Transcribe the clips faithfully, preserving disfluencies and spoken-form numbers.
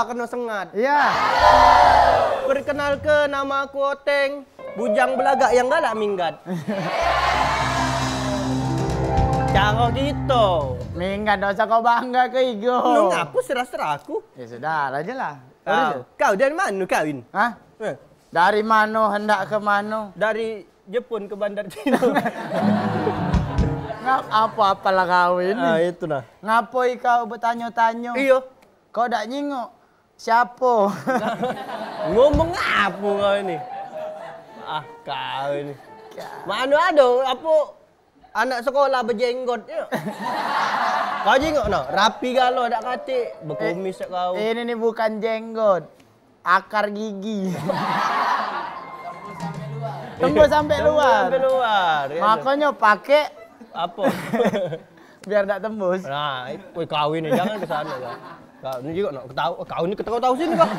keno sengat. Iya. Perkenalke, nama aku Oteng, bujang belagak yang galak minggat. Caro kito. Minggat dak usah kau bangga ke igo. Lu ngapo serah-serah aku? Ya sudah, aja lah. Kau, kau dari mano kawin? Hah? Eh. Dari mano hendak ke mano? Dari Jepun ke Bandar Cina. Ngap-, apa-apalah kau ini. Ah, itu nah. Ngapoi kau betanyo-tanyo? Iyo. Kau dak nyingok siapo? Ngomong apo kau ini? Ah, kau ini. Mano ado apo anak sekolah bejenggot, yo? Kau jingok no, rapi galo dak katik, bekumis kau. Ini ni bukan jenggot, akar gigi. Tembus sampe luar. Sampe luar, yo. Makonyo pake apo? Biar dak tembus. Nah, woi, kawin ni, jangan ke sano kau. Kau ni jugo nak ketawa, kau ni ketawa-tawa sini kau.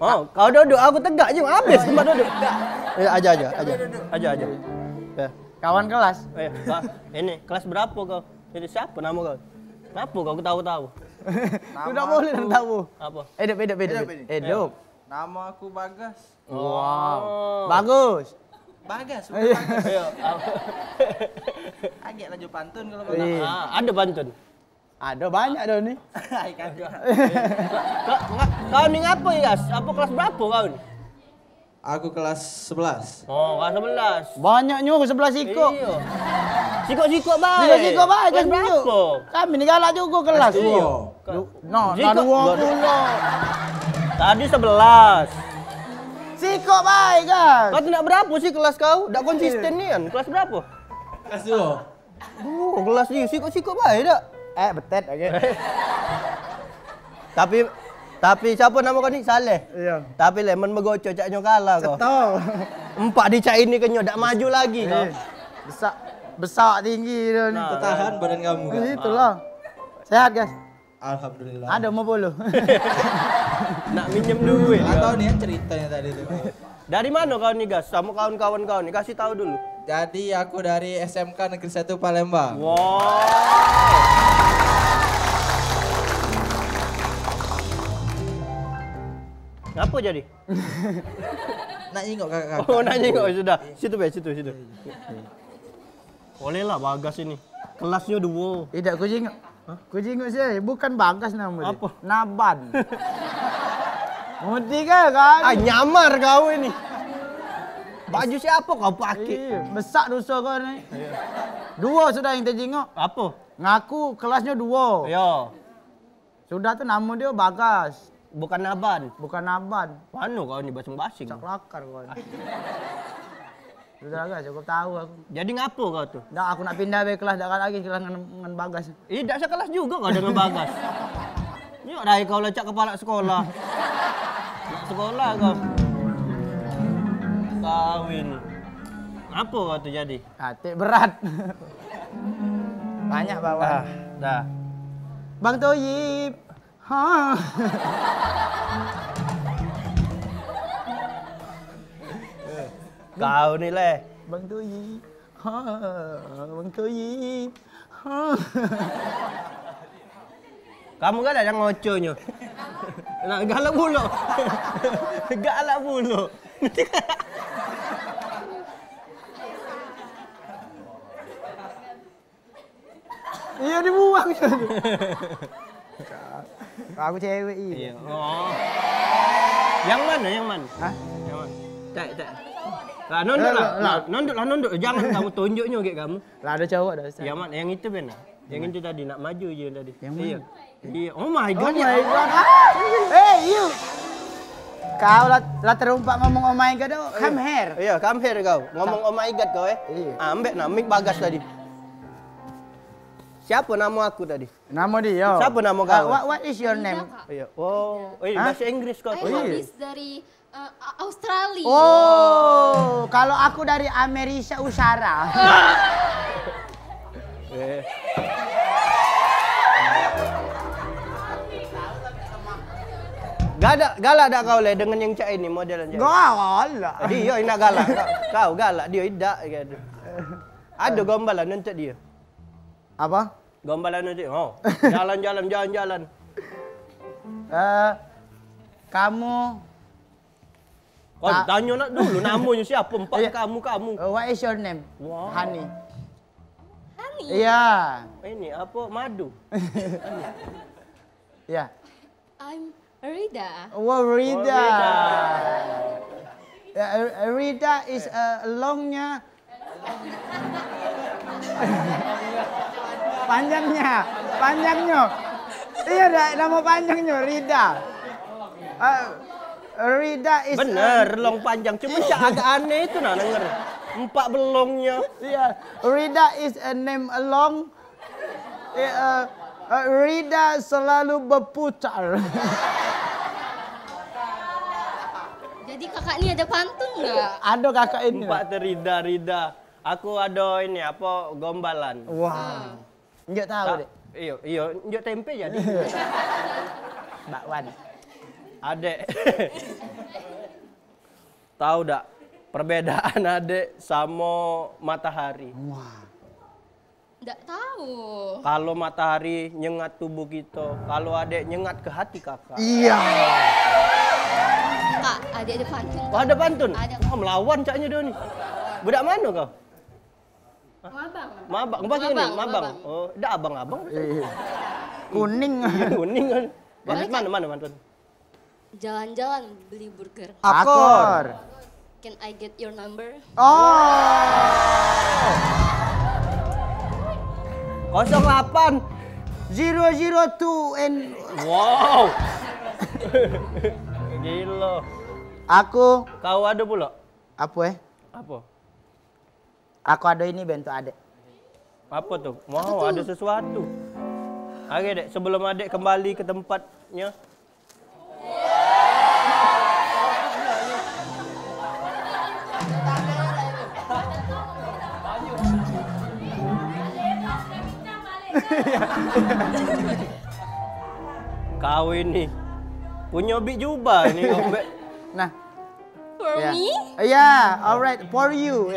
Oh, kau duduk, aku tegak je, habis tempat duduk. Ya, aja, aja, aja. Aja, aja. Ya. Kawan kelas. Eh, Kak, ini kelas berapo kau? Ini siapo namo kau? Ngapo kau ketawa-ketawa? Tidak boleh tahu. Apo? Hidup, hidup, hidup. Hidup, hidup. Hidup. Namo aku Bagas. Wow. Bagus. Bagas, bukan Bagas. Ayo. Agek laju pantun kalau kau nak. Ah, ado pantun. Ado banyak dah ni. Ai, kagak. Kau, nga-, kau ni ngapo, Yas? Apo kelas berapo kau ni? Aku kelas sebelas. Oh, kelas sebelas. Banyak nyuruh sebelas sikok. Iyo. Sikok-sikok bae. Sikok-sikok bae, kelas berapo? Kami ni galak jugo kelas. Iyo. Nah, sikok dua pulo. Tadi sebelas. Sikok bae, Gas. Kau tu nak berapo sih kelas kau? Dak konsisten nian. Kelas berapo? Kelas dua. Oh, kelas ni sikok-sikok bae dak? Eh, betet lagi. Tapi, tapi siapo namo kau ni? Saleh. Iyo. Tapi le men begoco cak nyo kalah kau. Ceto. Empat dicak ini ke nyo dak maju lagi kau. Eh, besak, besak tinggi dah ni. Nah, tertahan badan kamu, kan? Eh, itulah. Sehat, Gas? Alhamdulillah. Ado limo puluh. Nak minjem duit. Atau ni ceritanya tadi tu. Dari mano kau ni, Gas? Samo kawan-kawan kau ni, kasih tahu dulu. Jadi, aku dari S M K Negeri Satu Palembang. Wow. Ngapo jadi? Nak nyingok kakak-kakak. Oh, nak nyingok, sudah. Situ be, situ, situ. Boleh lah Bagas ini. Kelasnyo duo. Idak, ku jingok. Hah? Ku jingok sih, bukan Bagas namo dia. Apo? Naban. Mudi ke kau? Ah, nyamar kau ini. Baju siapo kau pake? Iyo, besak doso kau ni. Iyo. Duo sudah yang tejingok. Apo? Ngaku kelasnyo duo. Iyo. Sudah tu namo dio Bagas. Bukan Naban. Bukan Naban. Mano kau ni basing-basing? Cak lakar kau ni. Sudah lah, Gas, cukup tahu aku. Jadi ngapo kau tu? Dak, aku nak pindah be kelas, dak lagi kelas ngan, ngan Bagas. Eh, dak sekelas jugo kau dengan Bagas. Nyok rai kau lah cak kepala sekolah. Nak sekolah kau. Kawin. Ngapo kau tu jadi? Atik berat. Banyak bawaan. Ah, dah. Bang Toyib. Ha. Kau ni leh. Bang Toyib. Ha, Bang Toyib. Ha. Kamu kan ado ngoconyo. Nak galak pulo. Galak pulo. Iyo, dibuang. Aku cewek, iyo. Iyo. Oh. Yang mano? Yang mano? Hah? Yang mano? Cak, cak. Lah, nunduk lah. Lah, lah. Nunduk lah, nunduk. Jangan kamu tunjuknyo gek kamu. Lah, ado cowok dah, Ustaz. Yang mano? Yang itu ben. Yang itu tadi, nak maju je tadi. Yang mano? Iyo. Iyo. Oh my God. Oh my God. Ah! Eh, you. Kau lah, lah terumpak ngomong oh my God, oh, come here. Iyo, come here kau. Ngomong oh my God kau, eh. Iyo. Ambek nah, mic Bagas tadi. Siapo namo aku tadi? Namo dio. Siapo namo kau? Ah, what, what is your name? Iyo. Oh, eh, bahasa Inggris kau. Ayo, habis dari Eh, A-, Australia. Oh, kalau aku dari Amerika Utara. Eh. Galak, galak dak kau le dengan yang cak ini, modelan cak ini? Galak. Dio nak galak, kau, kau galak, dio idak gitu. Ado gombalan untuk dio. Apa? Gombalan untuk, oh, jalan-jalan, jalan-jalan. Eh, kamu Kon, tanyo nak dulu namonyo siapo? Empat kamu, kamu. Uh, what is your name? Wow. Honey. Honey? Iya. Ini apo? Madu. Iya. I'm Rida. Wow, Rida. Oh, Rida. Ya, Rida is a longnya Panjangnya, panjangnya. Iya dak, nama panjangnya Rida. Ah, Rida is Bener, long panjang. Cuma cak agak aneh itu nah denger. Empat belongnya. Iya, Rida is a name along. Eh, eh, eh, Rida selalu berputar. Jadi kakak ni ada pantun nggak? Ada kakak ini. Empat tu Rida, Rida. Aku ado ini apo gombalan. Wah. Njuk tahu, Dek. Iyo, iyo, njuk tempe jadi. Bakwan. Adek. Tahu dak perbedaan adek samo matahari? Wah. Ndak tahu. Kalau matahari nyengat tubuh kita, kalau adek nyengat ke hati kakak. Iya. Kak, adek ada pantun. Oh, ada pantun? Ada. Wah, melawan caknya dia ni. Budak mana kau? Mabang. Mabang, mabang. Mabang. Oh, dak abang-abang. Iya. Kuning. Kuning kan. Mana, mana, mana, mana? Jalan-jalan beli burger. Akor. Can I get your number? Oh. Kosong delapan. Zero zero two and Wow. Gila. Aku. Kau ada pula? Apa, eh? Apa? Aku ada ini bentuk adek. Apa tuh? Wow, ada sesuatu. Oke, Dek, sebelum adek kembali ke tempatnya. Kau ini punya bik jubah ini, Ombek. Nah, For Ya. me? Ya, alright, for you.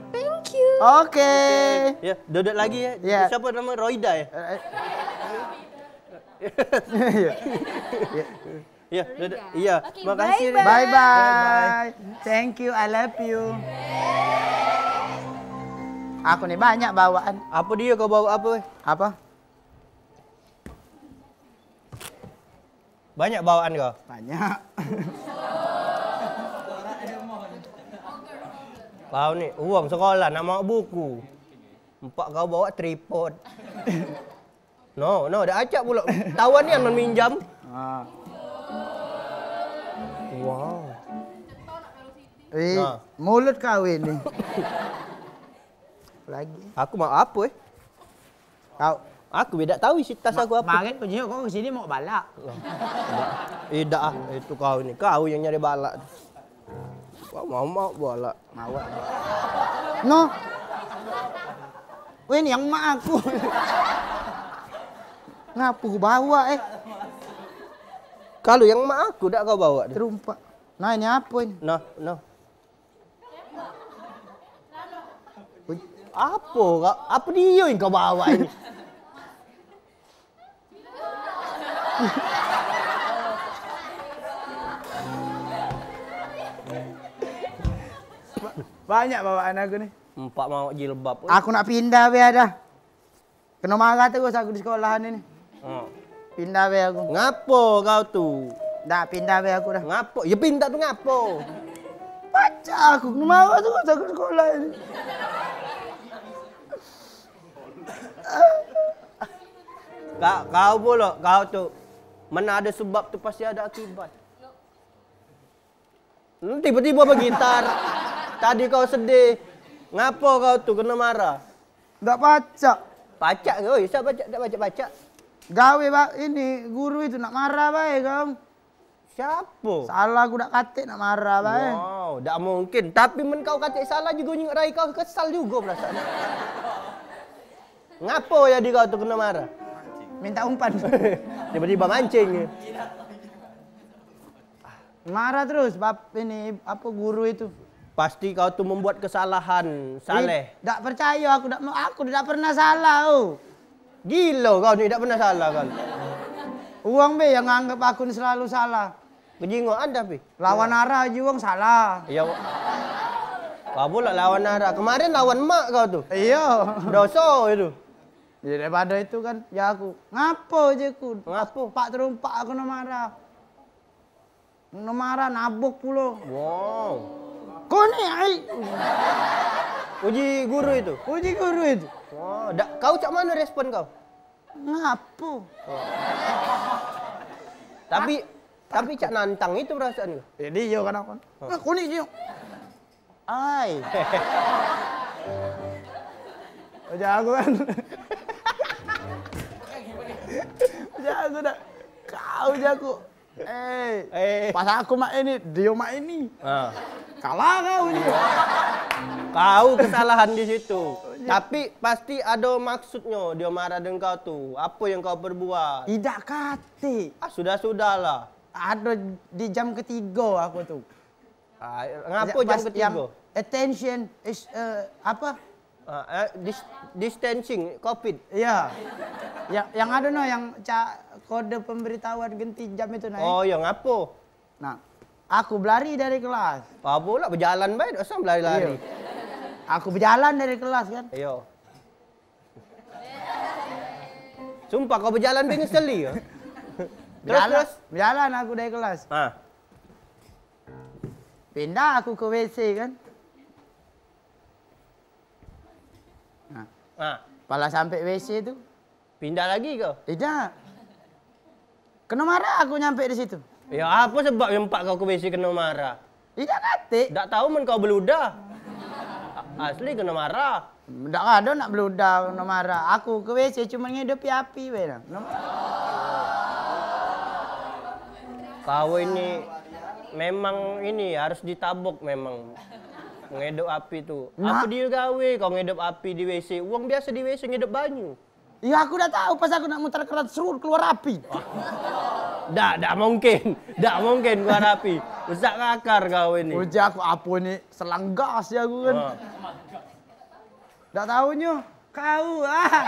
Thank you. Oke. Ya, duduk lagi ya. Ya. Siapa nama Roida ya? Eh, eh. Ya, duduk. Roida. Iya, Oke, makasih, bye-bye. Bye bye. Thank you, I love you. Aku ni banyak bawaan. Apa dia kau bawa apa, weh? Apa? Banyak bawaan kau? Banyak. Kau ni uang sekolah nak mau buku. Empat kau bawa tripod. No, no, dak acak pula. Tawan nian meminjam. Ah. Wow. Eh, Nah. mulut kau ini. Lagi. Aku mau apa, eh? Kau. Aku be dak tahu isi tas aku apa. Kemarin kau jenguk kau ke sini mau balak. Idak ah, itu kau ni. Kau yang nyari balak. Kau mau mau balak. Mawak. No. Weh, ni yang mak aku. Ngapa ku bawa, eh? Kalau yang mak aku dak kau bawa tu. Terumpak. Nah, ini apa ini? Nah, nah. Apa kau? Apa dia yang kau bawa ini? Banyak bawaan aku ni. Empat mawak jilbab. Aku nak pindah be dah. Kena marah terus aku di sekolahan ini. Hmm. Pindah be aku. Ngapo kau tu? Dah pindah be aku dah. Ngapo? Ya pindah tu ngapo? Pacak aku kena marah terus aku di sekolah ini. Kau, kau pula, kau tu. Mana ada sebab tu pasti ada akibat. Lu tiba-tiba begitar. Tadi kau sedih. Ngapo kau tu kena marah? Dak pacak. Pacak ke? Oi, siapa pacak? Dak pacak-pacak. Gawe ba ini guru itu nak marah bae kau. Siapa? Salah aku dak katik nak marah bae. Wow, dak mungkin. Tapi men kau katik salah juga nyuk rai kau kesal juga perasaan. Ngapo jadi kau tu kena marah? Minta umpan. Tiba-tiba mancing. Marah terus bap ini apa guru itu. Pasti kau tu membuat kesalahan, Saleh. Dak percayo aku, dak mau, aku dak pernah salah, oh. Gilo kau ni, dak pernah salah kau. Uwong be yang nganggep aku ni selalu salah. Kejingoan tapi. Lawan arah aja uwong salah. Iyo. Kau pula lawan arah. Kemarin lawan mak kau tu. Iyo. Doso itu. Ya daripada itu kan, ya aku. Ngapo je ku? Ngapo? Pak terumpak aku no marah. No marah nabok pulo. Wow. Kau ni ai. Uji guru itu. Uji guru itu. Wow, dak kau cak mano respon kau? Ngapo? Tapi tapi cak nantang itu perasaan kau. Jadi iyo kan aku. Nah, kau ni sih. Ai. Jago kan. Jago dah. Kau jago. Eh, pas aku mak ini, dia mak ini. Ah. Kalah kau ini. Kau kesalahan di situ. Tapi pasti ada maksudnya dia marah dengan kau tu. Apa yang kau perbuat? Tidak kate. Ah, sudah-sudahlah. Ada di jam ketiga aku tu. Ah, ngapo jam ketiga? Attention is, eh, apa? Ah, eh, dis- distancing covid. Iya. Ya, yang ada no yang cak kode pemberitahuan genti jam itu nah. Oh, ya ngapo? Nah, aku belari dari kelas. Apa pula bejalan bae, dak usah belari-lari. Iya. Aku bejalan dari kelas kan. Iya. Sumpah kau bejalan pengen sekali ya. Terus, terus? Bejalan aku dari kelas. Ah. Pindah aku ke W C kan. Nah, nah. Pala sampe W C tu. Pindah lagi kau? Tidak. Kena marah aku nyampe di situ. Ya apa sebab nyempak kau ke W C kena marah? Tidak katik. Dak tahu men kau beludah. Asli kena marah. Dak ada nak beludah kena marah. Aku ke W C cuma ngidupi api bae nah. Kau ini memang ini harus ditabok memang. Ngedop api tu. Nah. Apa dia gawe kau ngedop api di W C? Wong biasa di W C ngedop banyu. Ya aku dak tahu pas aku nak mutar keran serut keluar api. Dak, dak mungkin. Dak mungkin keluar api. Rusak akar kau ini. Ujar aku apa ni selang gas ya aku kan. Ha. Dak tahunya kau ah.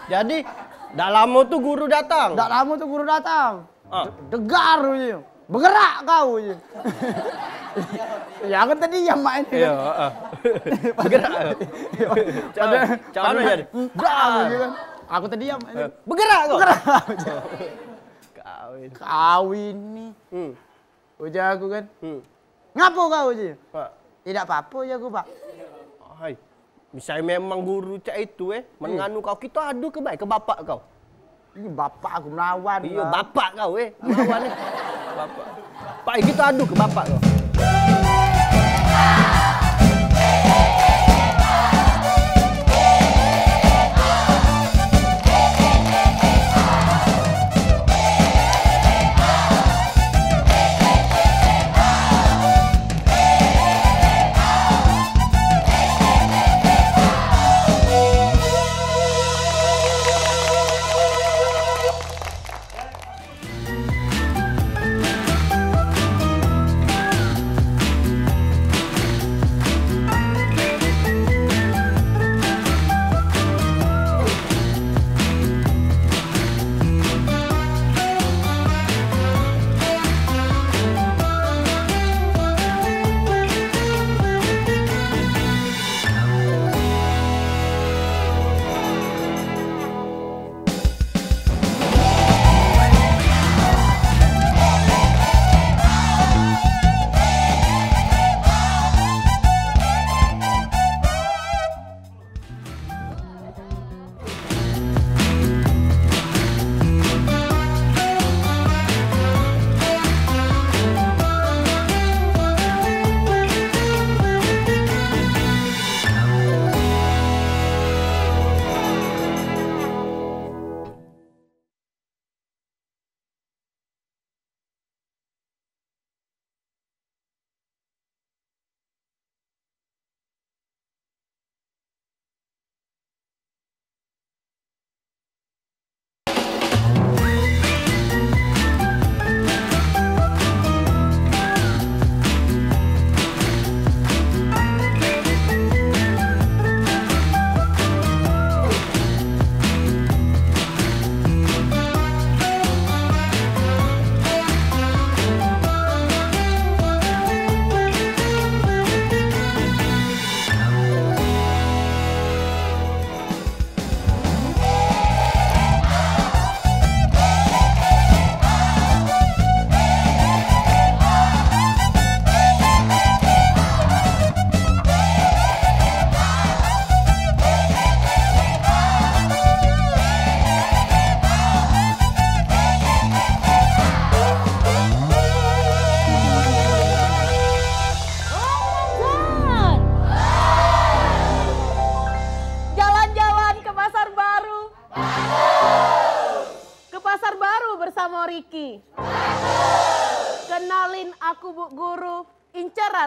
Jadi dak lama tu guru datang. Dak lama tu guru datang. Ah. De- Degar je. Bergerak kau je. Ya aku tadi yang main. Iya, heeh. Bergerak. Cak mana jadi? Dar je kan. Aku tadi yang main. Eh, bergerak kau. Bergerak. Kawin. Kawin ni. Hmm. Ujar aku kan. Hmm. Ngapo kau je? Pak. Tidak apa-apa je aku, Pak. Hai. Misal memang guru cak itu eh, men nganu kau, kita adu ke bae ke bapak kau. Ini bapak aku melawan. Iyo, bapak kau eh, melawan eh. Bapak. Pak, kita adu ke bapak kau.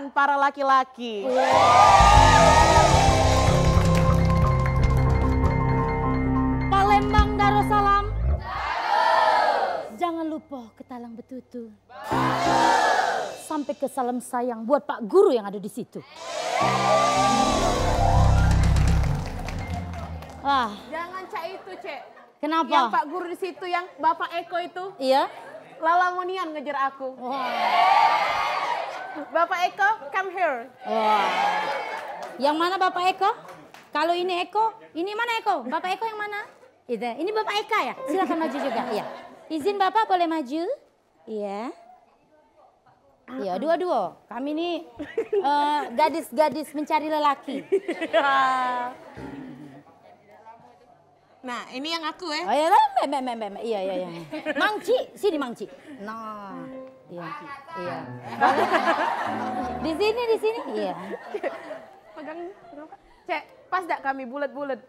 Para laki-laki. Palembang Darussalam. Jangan lupa ke Talang Betutu. Sampai ke salam sayang buat Pak Guru yang ada di situ. Ah. Jangan cak itu, Cek. Kenapa? Yang Pak Guru di situ, yang Bapak Eko itu. Iya. Lalamunian ngejar aku. Wah. Bapak Eko, come here. Wah. Yang mana Bapak Eko? Kalau ini Eko, ini mana Eko? Bapak Eko yang mana? Itu. Ini Bapak Eka ya? Silakan maju juga. Iya. Izin Bapak boleh maju? Iya. Iya, dua-dua. Kami ni eh, gadis-gadis mencari lelaki. Nah, ini yang aku eh. Oh ya, mek, mek, mek, mek, mek. Iya, iya, iya. Mangci, sini Mangci. Nah, iya, iya. Di sini, di sini, iya. Pegang, pegang, Pak. Cek, pas dak kami bulet-bulet?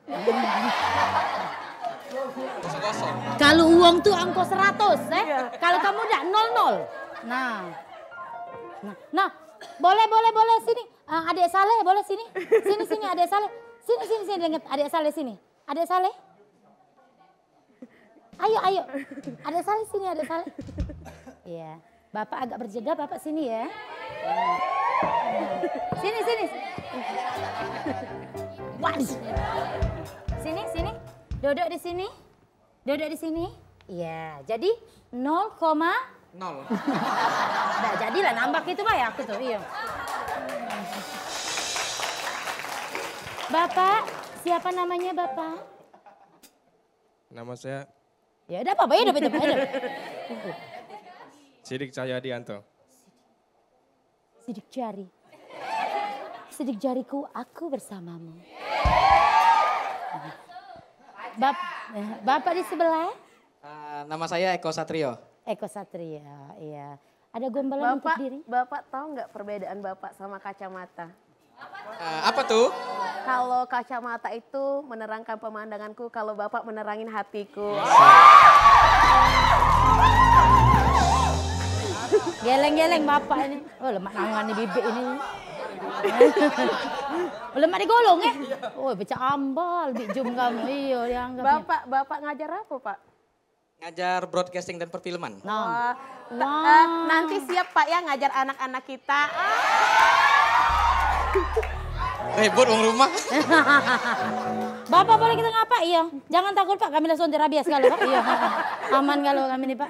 Kalau uang tuh angko seratus, eh? Iya. Kalau kamu dak nol nol. Nah. Nah, nah. Boleh, boleh, boleh sini. Eh, Adik Saleh, boleh sini. Sini, sini, Adik Saleh. Sini, sini, sini, deket Adik Saleh sini. Adik Saleh. Ayo, ayo. Adik Saleh sini, Adik Saleh. Iya. Bapak agak berjeda, Bapak sini ya. Sini, sini. Waduh. Sini, sini. Duduk di sini. Duduk di sini. Iya, jadi nol koma nol. Dah jadilah nambah gitu, Pak, ya aku tuh, iya. Bapak, siapa namanya, Bapak? Nama saya Ya, dak apa-apa, ya, dak apa-apa, ya, dak. Sidik Cahyadi Anto. Sidik jari. Sidik jariku, aku bersamamu. Bap-, eh, Bapak di sebelah? Eh, nama saya Eko Satrio. Eko Satrio, iya. Ada gombalan untuk Bapak, diri? Bapak tahu nggak perbedaan Bapak sama kacamata? Eh, apa tuh? Kalau kacamata itu menerangkan pemandanganku, kalau Bapak menerangin hatiku. Geleng-geleng Bapak ini. Oh, lemak nangan ni bibik ini. Oh, lemak digolong, eh? Oh, pecah ambal, bik jum kamu. Iyo, dianggap. Bapak, Bapak ngajar apa, Pak? Ngajar broadcasting dan perfilman. Nah. Wah. Ta- eh, nanti siap, Pak, ya, ngajar anak-anak kita. Ribut wong rumah. Bapak boleh kita ngapa? Iya. Jangan takut, Pak, kami langsung terabias kalau, Pak. Iya. Aman kalau kami nih, Pak.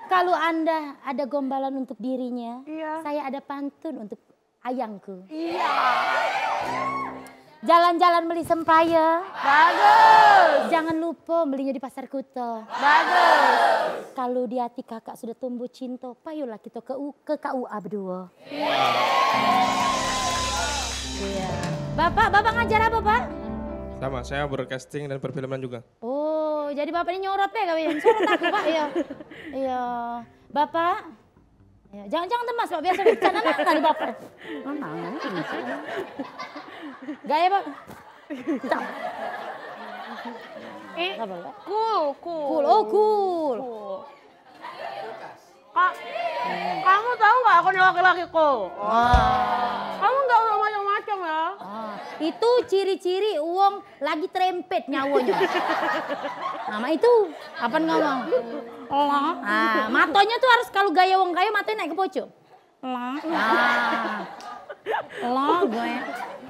Kalau Anda ada gombalan untuk dirinya, Iya. saya ada pantun untuk ayangku. Iya. Jalan-jalan beli sempaya. Bagus. Jangan lupa belinya di Pasar Kuta. Bagus. Kalau di hati kakak sudah tumbuh cinta, payolah kita ke U-, ke K U A berdua. Iya. Bapak, Bapak ngajar apa, Pak? Sama, saya broadcasting dan perfilman juga. Oh, jadi Bapak ini nyorot ya kawin. Sorot aku, Pak. Iya. Iya. Bapak, Ya, jangan, jangan cemas, Pak. Biasa, Pak. Cak nangan tadi, Bapak. Nangan, nangan. Gaya, Pak. Cak. Eh, Apa, Pak? Cool, cool. Cool, oh, cool. Cool. Kak, kamu tahu nggak aku nih laki-laki cool? Wah. Kamu nggak usah macam-macam ya. Ah, itu ciri-ciri uang lagi terempet nyawonyo. Nah, mak itu, apan ngomong? Allah. Ah, matonyo tuh harus kalu gaya wong kayo, matonyo naik ke pucuk. Allah. Ah. Allah, gue.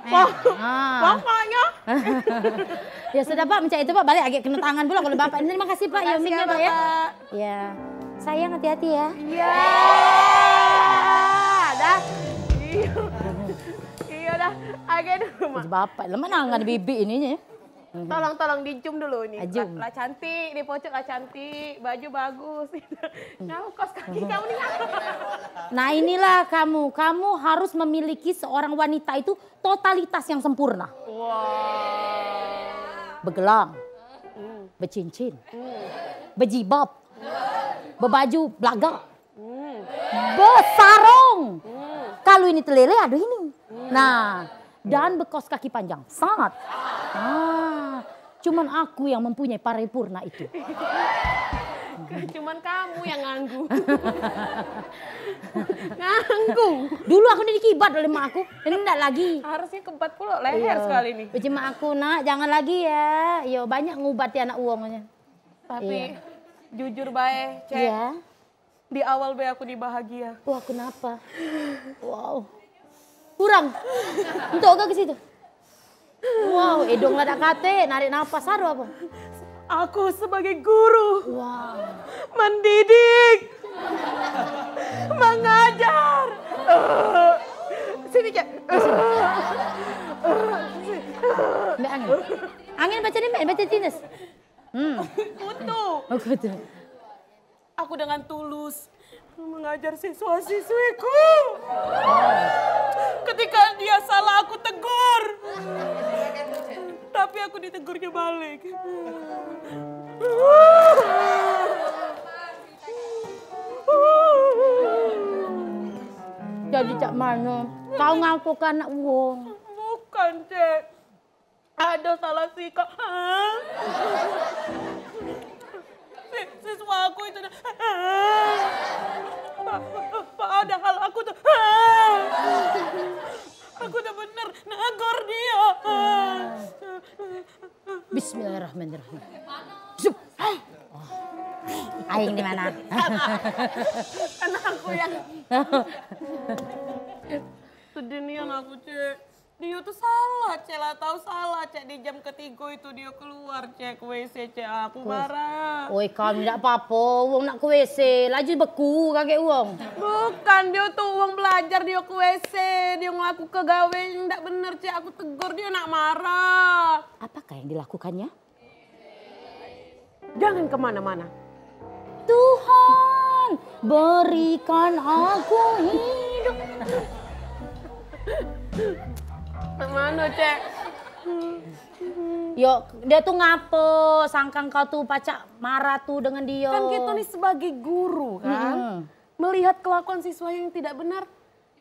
Eh, Wah, ah. Bapaknya. Ya sudah, Pak, mencak itu, Pak, balik agak kena tangan pula kalau Bapak. Terima kasih, Pak. Ya, Makasih miknya, ya, Pak, ya. Bapak. Ya. Sayang, hati-hati, ya. Iya. Dah. Iya. Iya dah. Agak dulu, Mak. Bapak, lemak nangan bibik ini, ya. Tolong, tolong dijum dulu nih. Ajum. Lah, lah cantik, di pojok lah cantik, baju bagus. Ngau kos kaki kamu nih. Nah, inilah kamu. Kamu harus memiliki seorang wanita itu totalitas yang sempurna. Wah. Begelang, Hmm. becincin, Hmm. bejibab, bebaju belagak, Hmm. besarong. Hmm. Kalau ini telele, aduh ini. Hmm. Nah, dan bekos kaki panjang. Sangat. Ah, cuman aku yang mempunyai paripurna itu. Cuman kamu yang nganggu. Nganggu. Dulu aku ni dikibat oleh mak aku. Ini ndak lagi. Harusnya kebat pula leher. Iya. Sekali ni. Uji mak aku, "Nak, jangan lagi ya." Yo, banyak ngubati anak uwong. Tapi, iya, jujur bae, Cek. Iya. Di awal be aku ni bahagia. Wah, kenapa? Wow. Kurang. Entok ke ke situ? Wow, hidung lah dak kate, narik napas aduh apa? Aku sebagai guru. Wow. Mendidik. Mengajar. Sini, Cek. Ambil angin. Angin baca ni, baca Cines. Hmm. Kutu. Oh, kutu. Aku dengan tulus mengajar siswa-siswiku. Ketika dia salah, aku tegur. Tapi aku ditegurnya balik. Jadi cak mano? Kau ngaku ke anak uwong? Bukan, Cek. Ada salah sikap. Hah? Si-, siswa aku itu dah. Hah? Pa-, pa-, padahal aku tuh. Hah? Aku udah bener negor dia. Bismillahirrahmanirrahim. Zup. Aing di mana? Kan aku yang sedih nian aku, Cek. Dio tuh salah, Cek, lah tahu salah, Cek, di jam ketigo itu dio keluar, Cek, ke W C, Cek, aku marah. Oi, kami dak apa-apa, wong nak ke W C, laju beku kagek wong. Bukan, dio tuh wong belajar, dio ke W C, dio ngelaku ke gawe yang dak bener, Cek, aku tegur, dio nak marah. Apakah yang dilakukannya? Jangan kemana-mana. Tuhan, berikan aku hidup. Mano, Cek? Yo, dia tuh ngapo? Sangkang kau tuh pacak marah tuh dengan dia. Kan kita nih sebagai guru, kan? Mm-mm. Melihat kelakuan siswa yang tidak benar,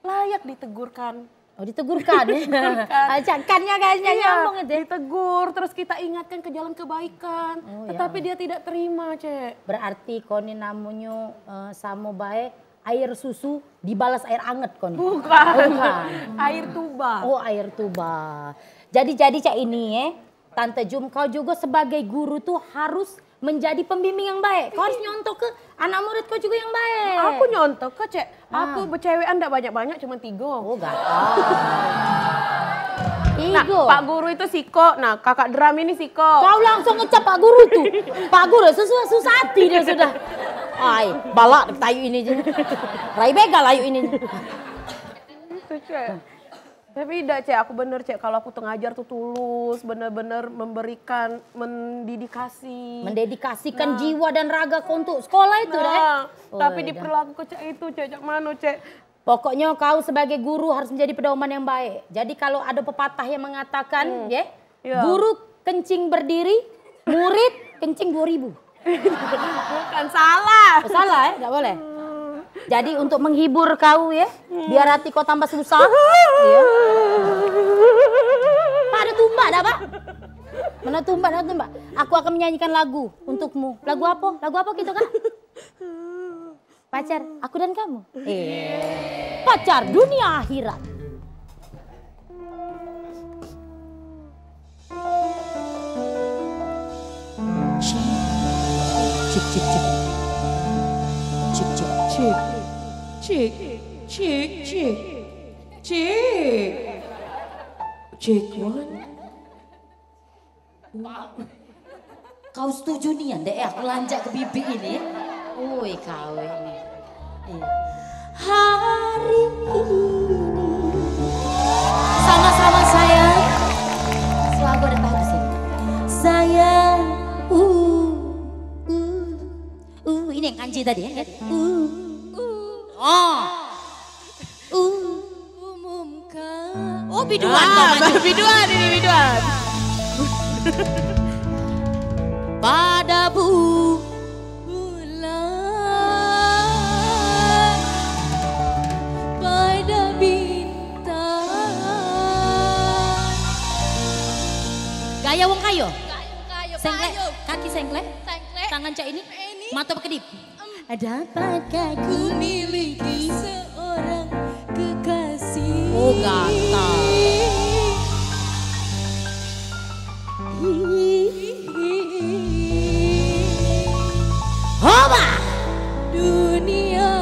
layak ditegurkan. Oh, ditegurkan. Ditegurkan. Ajakannya kayaknya nyambung itu. Ditegur, terus kita ingatkan ke jalan kebaikan. Oh, ya. Tetapi dia tidak terima, Cek. Berarti kau ni namonyo, eh, samo bae air susu dibalas air anget kau ni. Bukan. Oh, bukan. Air tuba. Oh, air tuba. Jadi, jadi cak ini, eh. Tante Jum, kau juga sebagai guru tuh harus menjadi pembimbing yang baik. Kau harus nyontoh ke anak murid kau juga yang baik. Aku nyontoh ke, Cek. Ah. Aku bercewekan ndak banyak-banyak, cuma tiga. Oh, gatal. Nah, tiga. Pak Guru itu siko, nah, kakak Dram ini siko. Kau langsung ngecap Pak Guru tuh. Pak Guru susah, susah hati dia sudah. Ai, balak tayu ini je. Rai begal ayu ini. Itu, Cek. Tapi idak, Cek, aku bener, Cek, kalau aku tuh ngajar tuh tulus, bener-bener memberikan, mendedikasi. Mendedikasikan jiwa dan raga kau untuk sekolah itu, dah, eh? Nah, tapi diperlaku ke cak itu, Cek, cak mano, Cek? Pokoknyo kau sebagai guru harus menjadi pedoman yang baik. Jadi kalau ada pepatah yang mengatakan, ye, guru kencing berdiri, murid kencing dua ribu. Bukan salah. Oh, salah, eh? Dak boleh. Jadi untuk menghibur kau, ya, biar hati kau tambah susah. Iya. Pak, ada tumbak dak, Pak? Mana tumbak, mana tumbak? Aku akan menyanyikan lagu untukmu. Lagu apa? Lagu apa gitu, Kak? Pacar, aku dan kamu. Eh. Pacar dunia akhirat. Cik, cik, cik, cik. Cik, cik. Cik. Cik, cik, cik, cik. Cik. Cik, one. Kau setuju nian, Dek, eh, aku lanjak ke bibik ini. Oi, kau ini. Eh. Hari ini. Sama-sama sayang. Suara gua udah bagus ini. Sayang. Uh, uh, uh, ini yang kanji tadi, ya. Uh, uh. Oh. Umumkan. Oh, biduan, ah, kau maju. Biduan ini, biduan. Pada bulan, pada bintang. Gaya wong kayo. Gaya wong kayo. Sengklek, kayo. Kaki sengklek. Sengklek. Tangan cak ini. Ini. Mata bekedip. Dapatkah ku miliki seorang kekasih? Oh, gatal. Hoba! Dunia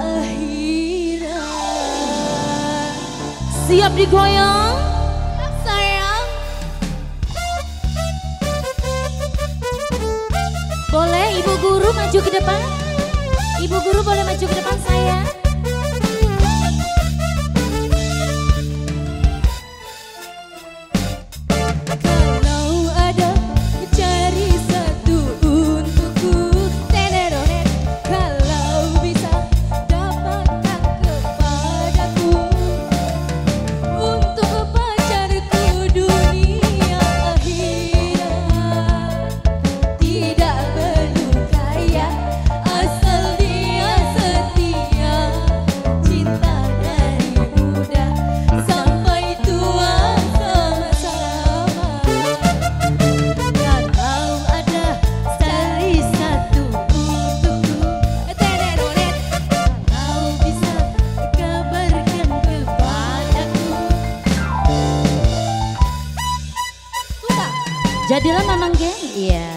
akhirat. Siap digoyang? Sayang. Boleh Ibu Guru maju ke depan? Ibu Guru boleh maju ke depan, sayang? Kalau ada, cari satu untukku, teneronet. Kalau bisa, dapatkan kepadaku, untuk pacarku dunia akhirat. Tidak perlu kaya, asal dia setia. Cinta dari muda sampai tua sama-sama. Kalau ada, cari satu untukku, teneronet. Kalau bisa, kabarkan kepadaku. Suka. Jadilah Mamang Geng. Iya.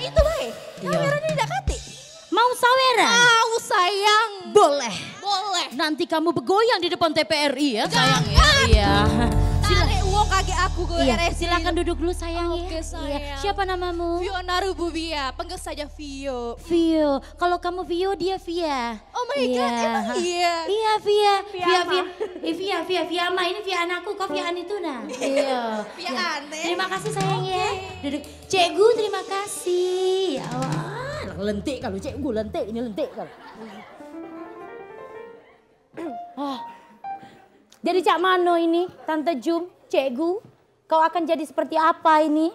Itu bae. Iya. Kameranya tidak katik. Mau saweran? Mau, sayang. Boleh. Boleh. Nanti kamu begoyang di depan T P R I ya, sayang ya. Jangan. Iya. Tarik uang kaki aku ke Iya, R S I. Silakan duduk dulu, sayang, ya. Oke, Iya. sayang. Siapa namamu? Fiona Rububia, panggil saja Vio. Vio. Kalau kamu Vio, dia Via. Oh my God, Iya. emang iya? Iya, Via. Via Via, Ama. Via. Eh, Via, Via, Via Ama. Ini Via anakku, kau Via An itu, nah. Iya. Via Iya. An, eh? Terima kasih, sayang, ya. Oke. Duduk. Cikgu, terima kasih. Ya Allah, lentik kalu cikgu, lentik, ini lentik kalu. Ah. Jadi cak mano ini, Tante Jum, Cikgu? Kau akan jadi seperti apa ini?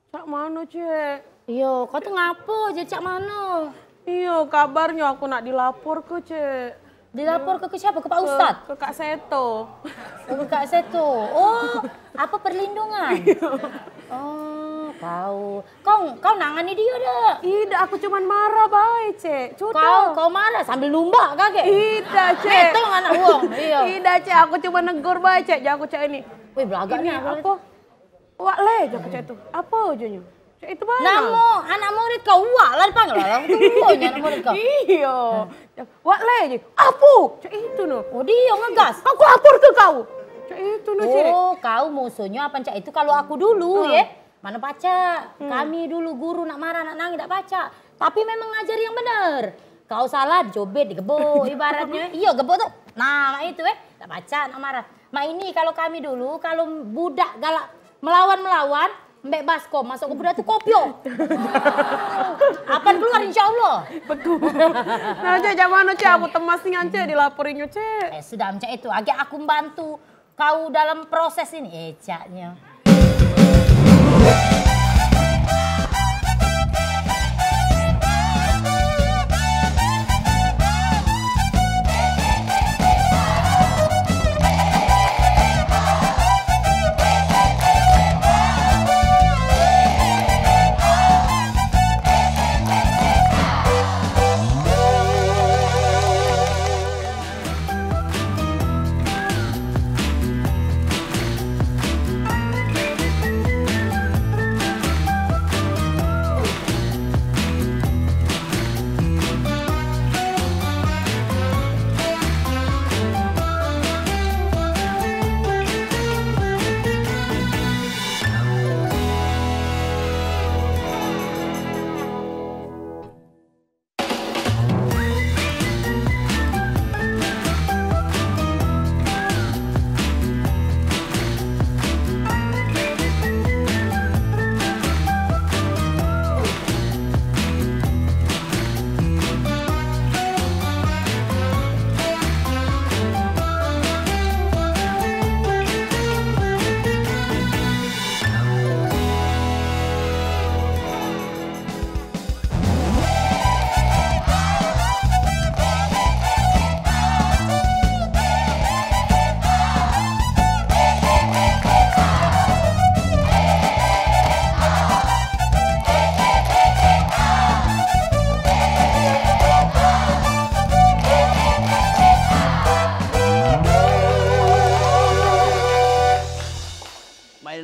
Cak mano, Cek? Iyo, kau tu ngapo jadi cak mano? Iyo, kabarnyo aku nak dilapor ke, Cek. Dilapor ke, ke siapa? Ke Pak Ustad? Ke Kak Seto. Oh, ke Kak Seto. Oh, apa perlindungan? Iyo. Oh, kau. Kau, kau nangani dia dak? Idak, aku cuman marah bae, Cek. Cudo. Kau, kau marah sambil numbak kagek? Idak, Cek. Metong anak wong, iyo. Idak, Cek, aku cuma negor bae, Cek. Jadi aku cak ini. Wih, belagak Ini ni aku. Apa? Wak Le, cak aku cak itu. Apa ujunnyo? Cak itu bae. Namo anak murid kau Wak lah dipanggil orang tuonyo anak murid kau. Iyo. Wak Le je. Apa? Cak itu no. Oh, dia ngegas. Aku lapor ke kau. Cak itu no, Cek. Oh, kau musuhnyo apan cak itu. Kalau aku dulu, Hmm. ye, mano pacak. Hmm. Kami dulu guru nak marah, nak nangis dak pacak. Tapi memang ngajar yang bener. Kau salah, dicobet, digebok ibaratnyo. Iyo, gebok tu. Nah, mak itu, eh. Dak pacak nak marah. Mak ini kalau kami dulu, kalau budak galak melawan-melawan, mbek baskom, masuk ke budak tu kopio. Apan keluar, insya Allah. Beku. Nah, Cek, cak mano, Cek? Aku temas nian, Cek, dilaporinnyo, Cek. Eh, sudah, cak itu. Agak aku membantu kau dalam proses ini. Eh, caknyo.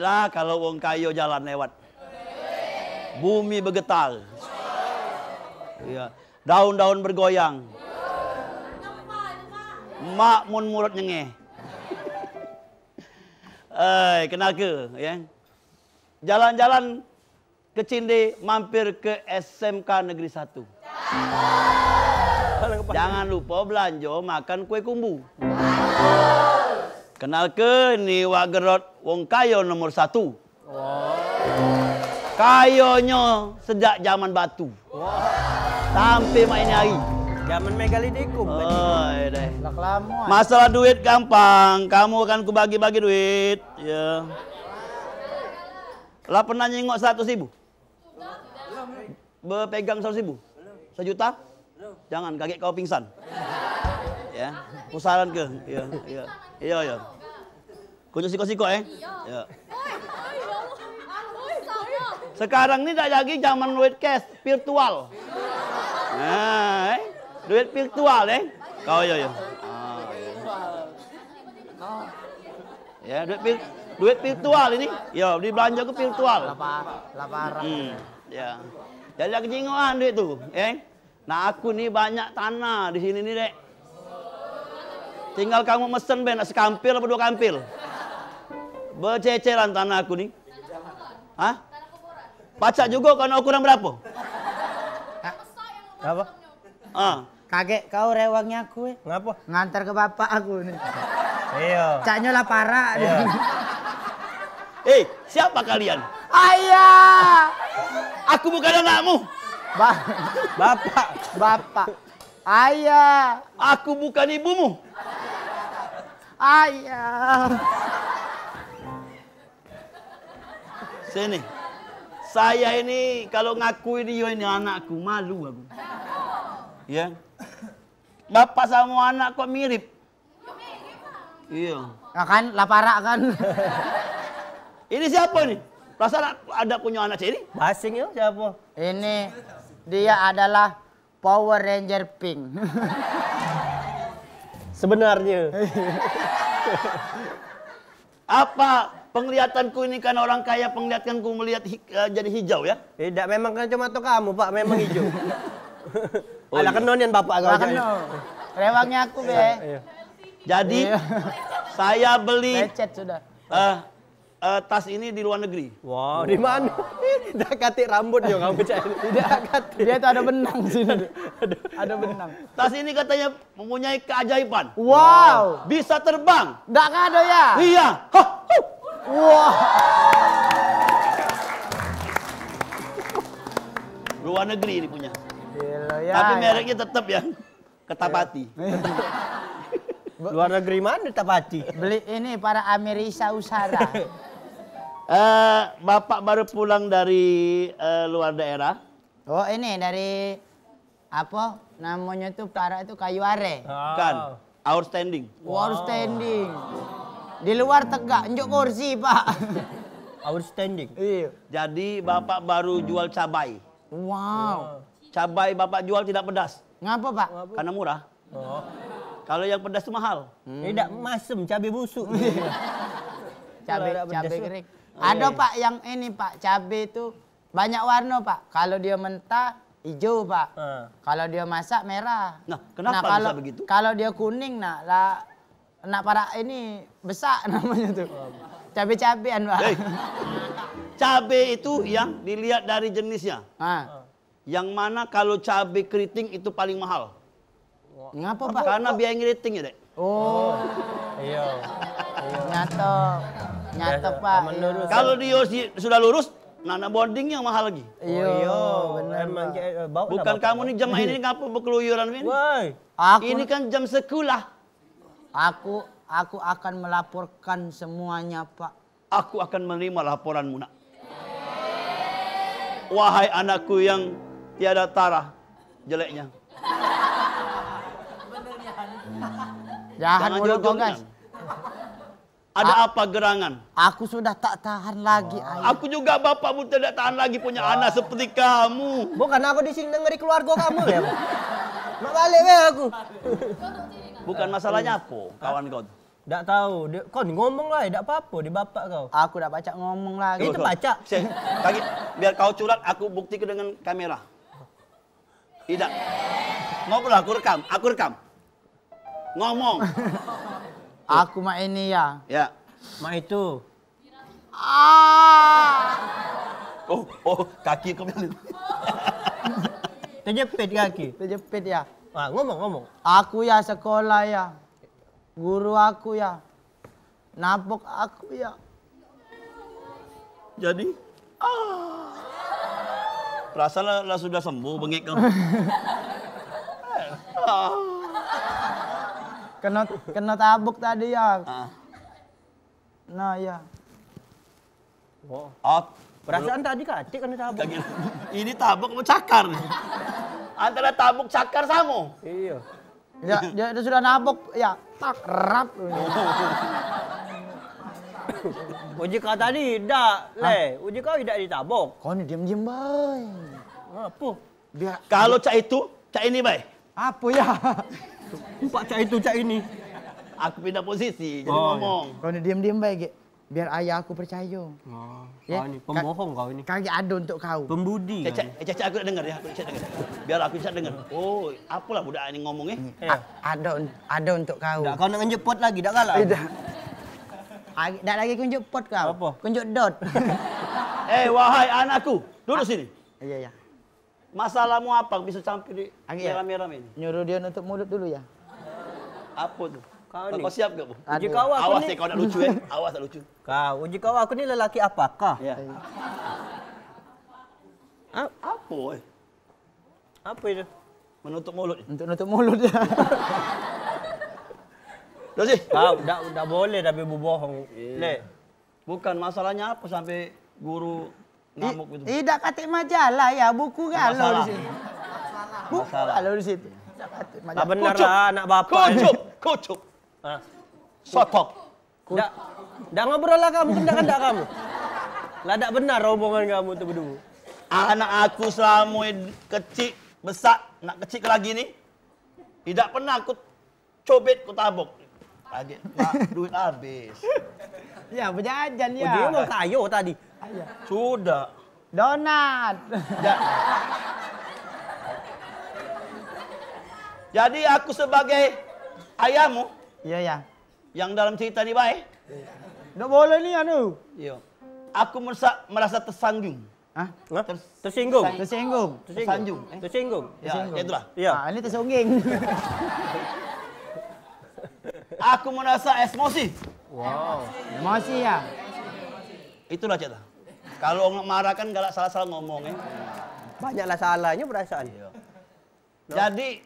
Lah, kalau wong kayo jalan lewat, bumi begetar. Iya. Daun-daun bergoyang. Mak mun murut nyengeh. Eh, kenal ke, ya? Jalan-jalan ke Cinde, mampir ke S M K Negeri Satu. Jangan lupa belanjo makan kue kumbu. Kenal ke, ni Wak Gerot, wong kayo nomor satu. Kayonyo sejak zaman batu. Sampe mak ini hari. Zaman megalitik. Oh, iya deh. Lah kelamo. Masalah duit gampang, kamu akan kubagi-bagi duit. Ya. Lah pernah nyingok seratus ribu? Bepegang seratus ribu? Sejuta? Jangan, kagek kau pingsan. Ya, kusaranke. Iya, iya. Iya, iya. Kunjuk sikok-sikok, eh? Iya. Sekarang ni dak lagi zaman duit cash, virtual. Nah, eh? Duit virtual, eh? Kau, iya, iya. Ah, iya. Ya, duit vir-, duit virtual ini. Ya, di belanja ke virtual. Lapar, lapar. Hmm, ya. Jadi aku jingoan duit tu, eh. Nah, aku ni banyak tanah di sini ni, Dek. Tinggal kamu mesen be, nak sekampil apa dua kampil. Bececeran tanah aku ni. Hah? Pacak juga kau nak ukuran berapa? Apa? Ah. Kagek kau rewangnyo aku, eh. Ngapo? Ngantar ke bapak aku ni. Iya. Caknyo lah parak dia. Iya. Eh, siapa kalian? Ayah. Aku bukan anakmu. Ba- Bapak. Bapak. Ayah. Aku bukan ibumu. Ayah. Sini. Saya ini kalau ngakui dia ini anakku, malu aku. Ya. Bapak sama anak kok mirip? Iya. Nah kan, lah parak kan. Ini siapa ini? Perasaan ada punya anak cewek ini? Basing ya, siapa? Ini dia adalah Power Ranger Pink. Sebenarnya. Apa penglihatanku ini karena orang kaya, penglihatanku melihat hi-, eh, jadi hijau ya? Tidak, memang kacamata kamu, Pak, memang hijau. Oh, alah, iya. Kena nian bapak kau. Lah, kena. Rewangnyo aku, be. Iya. Jadi, iya. Saya beli, lecet sudah. Eh, eh, tas ini di luar negeri. Wow, di mana? Dah katik rambut jo kamu, Cak. Tidak, dia tuh ada benang sini. Ada benang. Tas ini katanya mempunyai keajaiban. Wow. Bisa terbang. Ndak ada ya? Iya. Hah. Wah. Luar negeri ini punya. Gila, ya, tapi ya. Mereknya tetap ya. Ketapati. Iya. Luar negeri mana Tapati? Beli ini para Amerisa Usara. Eh, Bapak baru pulang dari, eh, luar daerah? Oh, ini dari apa namanya tuh, parak itu kayu are. Ah. Bukan. Outstanding. Wow, outstanding. Di luar tegak, njuk kursi, Pak. Outstanding. Iya. Jadi Bapak baru jual cabai. Wow. Cabai Bapak jual tidak pedas. Ngapa, Pak? Karena murah. Oh. Kalau yang pedas tuh mahal. Hmm. Tidak masem, cabai busuk. Cabai, kalau tidak pedas cabai tuh kering. Ada, Pak, yang ini, Pak, cabai itu banyak warna, Pak. Kalau dia mentah, hijau, Pak. Ah. Kalau dia masak, merah. Nah, kenapa bisa begitu? Kalau dia kuning, nah, lah, nak parak ini besak namanya tuh. Oh. Cabai-cabean, Pak. Hei, cabai itu yang dilihat dari jenisnya. Ah. Yang mana kalau cabai keriting itu paling mahal? Ngapa, Pak? Karena biaya ngeriting ya, Dek. Oh. Iya. Nyato. Nyato, Pak. Iya. Kalau dia si-, sudah lurus, nah, nak bondingnya mahal lagi. Iya, oh, iya, benar, emang Pak. Bukan kamu nih jemaah ini ngapa berkeluyuran ini? Woi. Ini kan jam sekolah. Aku, aku akan melaporkan semuanya, Pak. Aku akan menerima laporanmu, Nak. Wahai anakku yang tiada tara jeleknya. Jangan mulut kau, guys. Ada apa gerangan? Aku sudah tak tahan lagi, Ayah. Aku juga bapakmu tidak tahan lagi punya anak seperti kamu. Bukan aku di sini ngeri keluarga kamu ya. Mak balik weh aku. Bukan masalahnya apa, kawan kau tu? Dak tahu. Dia, kau ni ngomong lah, dak apa-apa, dia bapak kau. Aku dak pacak ngomong lagi. Itu pacak. Sih, kaki, biar kau curhat, aku buktikan dengan kamera. Tidak. Ngobrol, aku rekam, aku rekam. Ngomong. Aku mak ini ya. Ya. Mak itu. Ah. Oh, oh, kaki kau bilang. Terjepit kaki. Terjepit ya. Ah, ngomong, ngomong. Aku ya sekolah ya. Guru aku ya. Nabok aku ya. Jadi, ah. Perasaan lah, lah sudah sembuh bengek kau. Ah. Kena, kena tabok tadi ya. Ah. Nah, ya. Oh. Ap- Perasaan tadi katik kena tabok. Kaki-, ini tabok apa cakar nih? Antara tabok cakar sama. Iya. Ya, dia, dia sudah nabok, ya, tak rap. Uji kau tadi idak, Le. Uji kau idak ditabok. Kau ni diam-diam bae. Apa? Biar kalau cak itu, cak ini bae. Apa ya? Empat cak itu, cak ini. Aku pindah posisi, jadi ngomong. Kau ni diam-diam bae, Gek. Biar ayah aku percaya. Oh, ya, kau ni pembohong kau ini. Kagek ada untuk kau. Pembudi. Cecak, eh, Cecak, aku nak dengar ya, aku Cecak dengar. Biar aku Cecak dengar. Oh, apalah budak ni ngomong eh? Iya. A-, ada un-, ada untuk kau. Dak kau nak ngenjepot lagi, dak galak. Tidak. Ag-, dak lagi kunjuk pot kau. Apa? Kunjuk dot. Eh, wahai anakku, duduk sini. Iya, iya. Masalahmu apa bisa sampai di merah-merah ini? Nyuruh dia nutup mulut dulu ya. Apa tu? Kau ni. Kau siap gak, Bu? Uji kau aku awas ni. Ya, kau nak lucu ya. Awas tak lucu. Kau, uji kau aku ni lelaki apakah? Ya. Ap- Apa, eh? Apa itu? Menutup mulut. Untuk nutup mulut ya. Terus sih. Kau dak, dak boleh tapi berbohong. Iya. Lek. Bukan, masalahnya apa sampai guru ngamuk gitu? Idak katik majalah ya, buku galo di situ. Buku galo di situ. Idak katik majalah. Lah bener lah, anak bapak. Kucup, kucup. Ah. Sotop. Dak, dak ngobrol lah kamu, kendak-kendak kamu. Lah dak benar omongan kamu tu berdua. Anak aku selama kecik, besak, nak kecik lagi ni, idak pernah aku cobek ku tabok. Kagek, Pak, duit habis. Ya, bejajan ya. Oh, dia mau kayo tadi. Iya. Sudah. Donat. Ja-, jadi aku sebagai ayahmu. Iya, ya. Yang dalam cerita ni bae. Dak boleh ni anu. Iya. Aku merasa, merasa tersanggung. Hah? Hah? Tersinggung. Tersinggung. Tersinggung. Tersanjung, eh? Tersinggung. Ya, tersinggung. Ya, itulah. Iya. Ah, ini tersungging. Aku merasa emosi. Wow. Emosi ya? Itulah cerita. Kalau orang marah kan galak salah-salah ngomong, eh. Banyaklah salahnya perasaan. Iya. Jadi,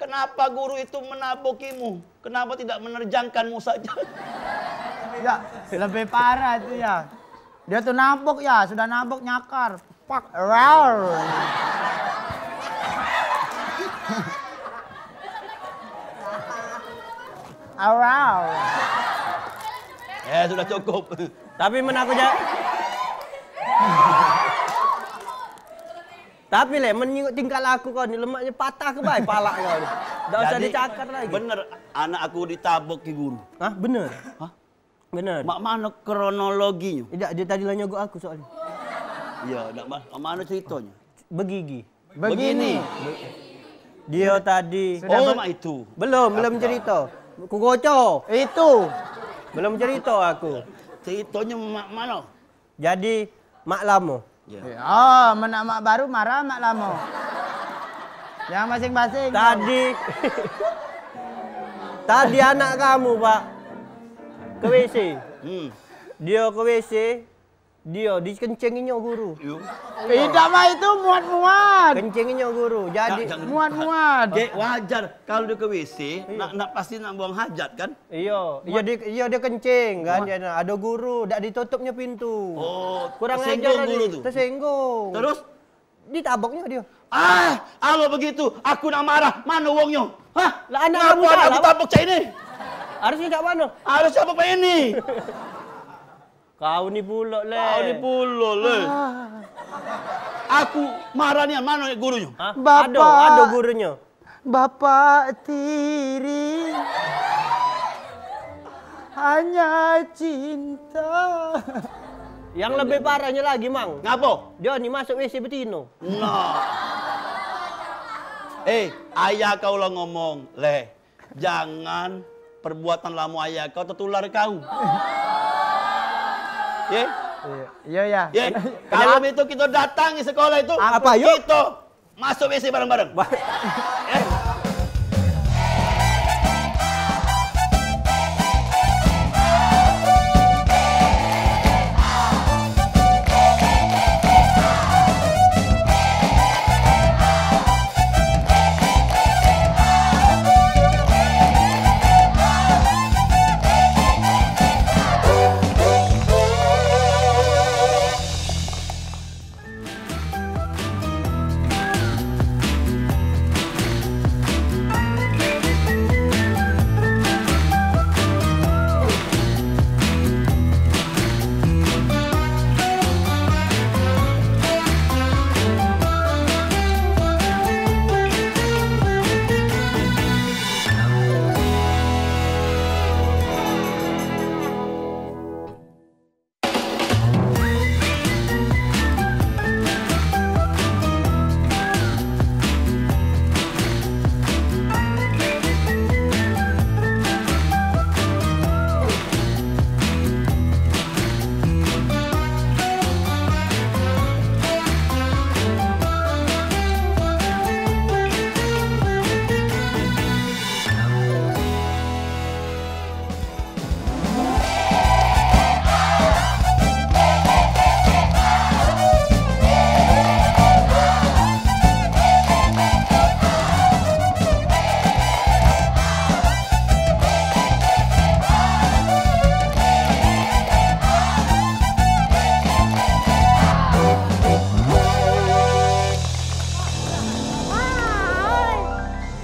kenapa guru itu menabokimu? Kenapa tidak menerjangkanmu saja? Ya, lebih parah itu ya. Dia tuh nabok ya, sudah nabok nyakar. Pak, wow. Wow. Eh, sudah cukup. Tapi men aku ja-, tapi le, men nyingok tingkah laku kau ni, lemaknyo patah ke bae palak kau ni. Dak usah dicakar lagi. Jadi, bener anak aku ditabok ke guru. Hah, bener? Hah? Bener. Mak mano kronologinyo? Idak, dia tadi lah nyogok aku soalnyo. Iya, dak ma-, mak mano ceritonyo? Begigi. Begini. Dia tadi. Oh, mak itu. Belum, belum cerita. Ku goco. Itu. Belum cerita aku. Ceritonyo mak mano? Jadi, mak lamo. Ya. Ah, men nak mak baru marah mak lamo. Yang masing-masing. Tadi, tadi anak kamu, Pak, ke W C. Hmm. Dia ke W C, dia dikencinginyo guru. Yo. Idak mah itu muat-muat. Kencinginyo guru. Jadi muat-muat. Dek, wajar. Kalu dio ke W C, nak, nak pasti nak buang hajat kan? Iyo, iyo dia, iyo dia kencing kan. Ado guru, dak ditutupnyo pintu. Oh, kurang ajar tadi. Tersinggung guru tu. Tersinggung. Terus? Ditaboknyo dio. Ah, kalau begitu aku nak marah, mano wongnyo? Hah? Lah anak kamu salah. Ngapo aku tabok cak ini? Harusnyo cak mano? Harus tabok cak ini. Kau ni pulo, Le. Kau ni pulo, Le. Ah. Aku marah nian, mano gurunyo? Hah? Bapak. Ado, ado gurunyo. Bapak tiri. Hanya cinta. Yang lebih parahnyo lagi, Mang. Ngapo? Dio ni masuk W C betino. Nah. Eh, ayah kau lah ngomong, Leh, jangan perbuatan lamo ayah kau tertular kau. Ye? Iya, iya, ya. Ye? Kalau itu kita datang di sekolah itu, apa, yuk? Kita masuk W C bareng-bareng. Eh?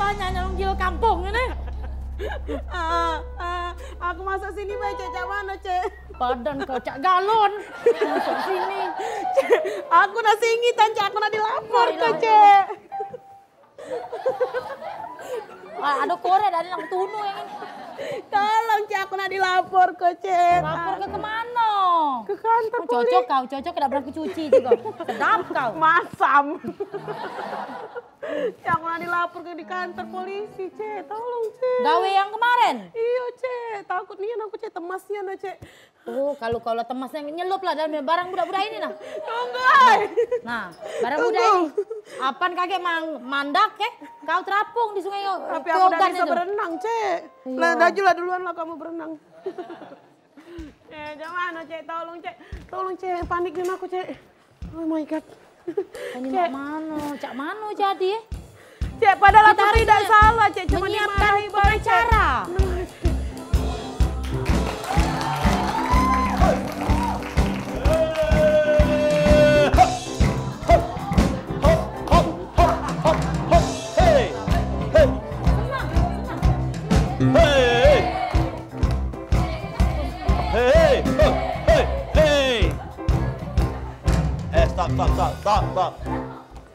Banyaknyo wong gilo kampung ni. Ah, ah, aku masuk sini bae, Cek. Cak mano, Cek? Badan kau cak galon. Masuk sini. Cek, aku nak singitan, Cek. Aku nak dilapor ke, Cek. Ah, ado korek dari nang tunu yang ini. Tolong, Cek, aku nak dilapor ke, Cek. Lapor ke kemano? Ke kantor polisi. Cocok kau, cocok ke dak pernah kucuci juga. Sedap kau. Masam. Cek, aku nak dilapor ke di kantor polisi, Cek. Tolong, Cek. Gawe yang kemarin? Iyo, Cek. Takut nian aku, Cek. Temas nian, Cek. Oh, kalu kau lah temas nian, nyelup lah dalam barang budak-budak ini nah. Tunggu, ai. Nah, barang budak ini. Apan kagek mang-, mandak, eh? Kau terapung di sungai. Tapi aku dak bisa berenang, Cek. Iyo. Lah, laju lah duluan lah kamu berenang. Eh, cak mano, Cek? Tolong, Cek. Tolong, Cek. Panik nian aku, Cek. Oh my God. Ini mak mano? Cak mano jadi, eh? Cek, padahal aku tidak salah, Cek. Cuma dimarahi bae, Cek. Pengacara. Hei, hei. Hei. Hei, hei, hei, hei. Eh, stop, stop, stop, stop, stop.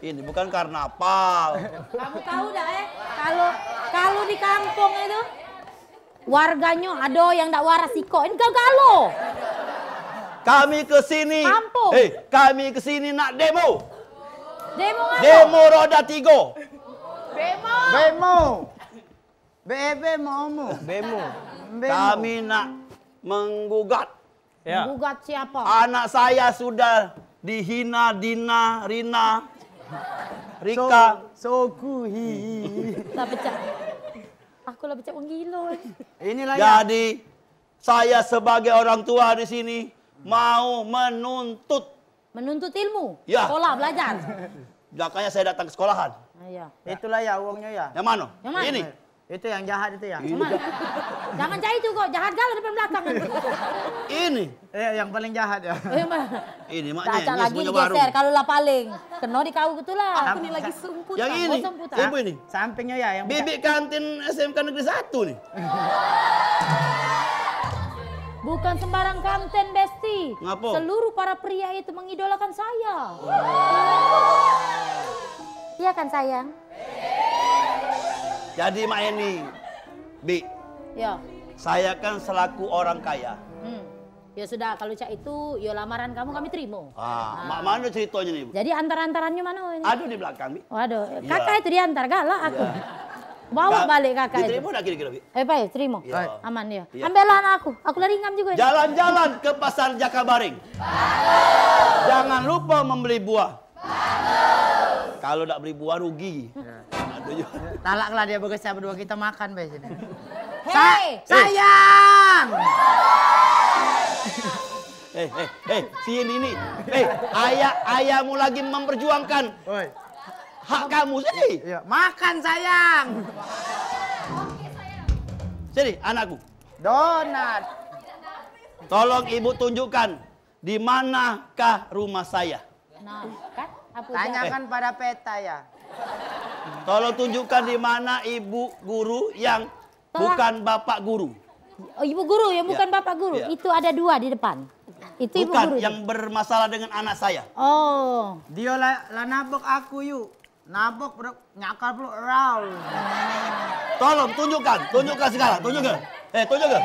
Ini bukan karnaval. Kamu tahu dak, eh? Kalau, kalau di kampung itu, warganyo ado yang dak waras sikok. Ini galo-galo. Kami ke sini. Kampung. Eh, kami ke sini nak demo. Demo ngapo? Demo roda tigo. Bemo. Bemo. Bebe maumu. Bemo. Bemo. Kami nak menggugat. Ya. Menggugat siapa? Anak saya sudah dihina Dina, Rina, Rika. So-, soku, hi, hi, hi. Lah pecah. Aku lah pecah wong gilo, eh. Inilah ya. Jadi, saya sebagai orang tua di sini mau menuntut. Menuntut ilmu? Ya. Sekolah, belajar. Makanya saya datang ke sekolahan. Ah, iya. Itulah ya uangnya ya. Yang mana? Yang mana? Ini. Itu yang jahat itu ya. Ini. Yang mana? Jangan cari itu kok, jahat galo depan belakang. Ini. Eh, yang paling jahat ya. Oh, yang mana? Ini maknyo. Dak, cak lagi digeser, kalau lah paling. Keno di kau gitulah. Aku ni lagi sumputan. Yang ini. Oh, sumputan. Ibu ini. Sampingnya ya, yang bibik kantin S M K Negeri Satu ni. Bukan sembarang kantin, Besti. Ngapo? Seluruh para pria itu mengidolakan saya. Iya kan, sayang? Jadi, Mak Eni, Bi. Ya. Saya kan selaku orang kaya. Hmm. Ya sudah, kalau cak itu, ya lamaran kamu kami terima. Ah, mak mano ceritonyo ni, Bu? Jadi antar-antarannyo mano ini? Ado di belakang, Bi. Waduh, kakak itu diantar, galak aku. Bawa balik kakak itu. Diterima dak kira-kira, Bi? Eh, baik, terima. Aman ya. Ambillah anak aku. Aku lari ngam juga ini. Jalan-jalan ke Pasar Jakabaring. Jangan lupa membeli buah. Kalau dak beli buah rugi. Talaklah dia begesah berdua, kita makan be sini. Hei, sayang. Eh, eh, eh, sini ni. Eh, ayah, ayahmu lagi memperjuangkan hak kamu. Sini. Iya, makan sayang. Sini, anakku. Donat. Tolong ibu tunjukkan di manakah rumah saya. Nah, kan? Apa Tanyakan pada peta ya. Tolong tunjukkan di mana ibu guru yang bukan bapak guru. Oh, ibu guru yang bukan bapak guru. Iya. Itu ada dua di depan. Itu ibu guru. Bukan, yang bermasalah dengan anak saya. Oh. Dia lah, lah nabok aku, yuk. Nabok, bro. Nyakal, bro. Raul. Tolong tunjukkan, tunjukkan sekarang, tunjukkan. Eh, tunjukkan.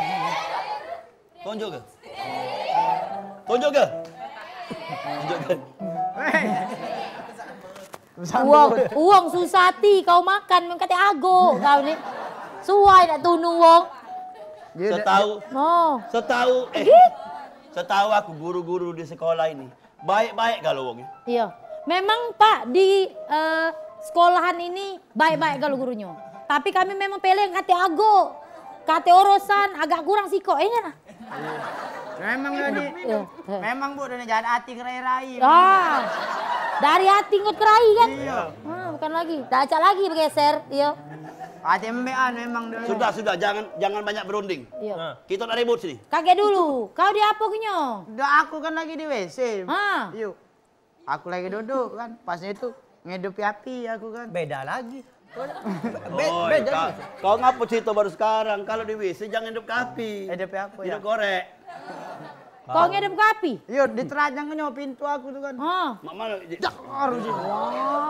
Tunjuk ke? Tunjuk ke? Tunjuk ke? Uang, uang susah ati kau makan, men kate agok kau ni. Suai nak tunu uang. Setahu, oh. Setahu, eh, setahu aku guru-guru di sekolah ini baik-baik galo wong. Iya. Memang, Pak, di, eh, sekolahan ini baik-baik galo gurunyo. Tapi kami memang pilih yang kate agok, kate orosan, agak kurang sikok, eh, nah. Memang dia ni, memang, Bu, dia ni jahat hati kerai-rai. Ah, dari hati ngot kerai kan? Iya. Ah, bukan lagi. Dak acak lagi bergeser, iya. Hati embean memang dia. Sudah, sudah, jangan, jangan banyak berunding. Iya. Nah. Kita nak ribut sini. Kagek dulu, kau di apo kenyo? Dak, aku kan lagi di W C. Ha. Yuk. Aku lagi duduk kan, pasnyo itu ngidupi api aku kan. Beda lagi. Be- Oi, beda. Kau ngapo cerita baru sekarang? Kalau di W C jangan hidup ke api. Hidup ke apo ya? Hidup korek. Kau ngidup ke api? Iyo, diteranjang nyo pintu aku tu kan. Ha. Mak mano? Dak harus.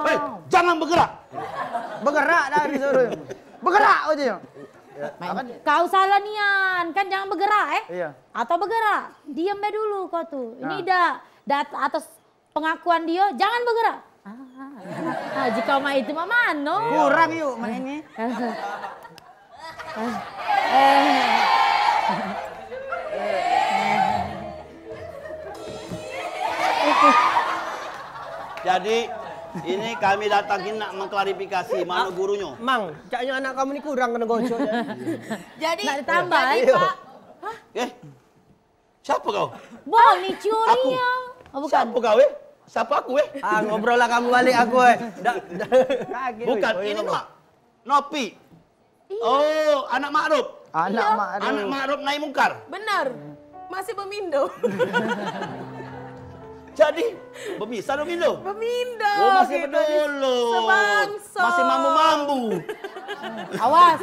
Hei, jangan bergerak. Bergerak dah disuruh. Bergerak aja. Kau salah nian, kan jangan bergerak, eh? Iya. Atau bergerak, diam be dulu kau tu. Ini dah dat atas pengakuan dia, jangan bergerak. Ah, jika mak itu mak mano? Kurang yuk mak ini. Jadi ini kami datang ini nak mengklarifikasi mano gurunyo. Mang, caknyo anak kamu ni kurang kena gocok. Jadi, nak ditambah, jadi, Pak. Eh, siapa kau? Boni curian. Oh, bukan. Siapa kau, eh? Siapa aku, eh? Ah, ngobrol lah kamu balik aku, eh. Dak, dak. Bukan, ini Mak Nopi. Iya. Oh, anak Ma'ruf. Anak Ma'ruf. Anak Ma'ruf Naim Mungkar. Benar. Masih bemindo. Jadi, bemisan bemindo? Bemindo. Oh, masih gitu, bedolo. Sebangsa. Masih mambu-mambu. Awas.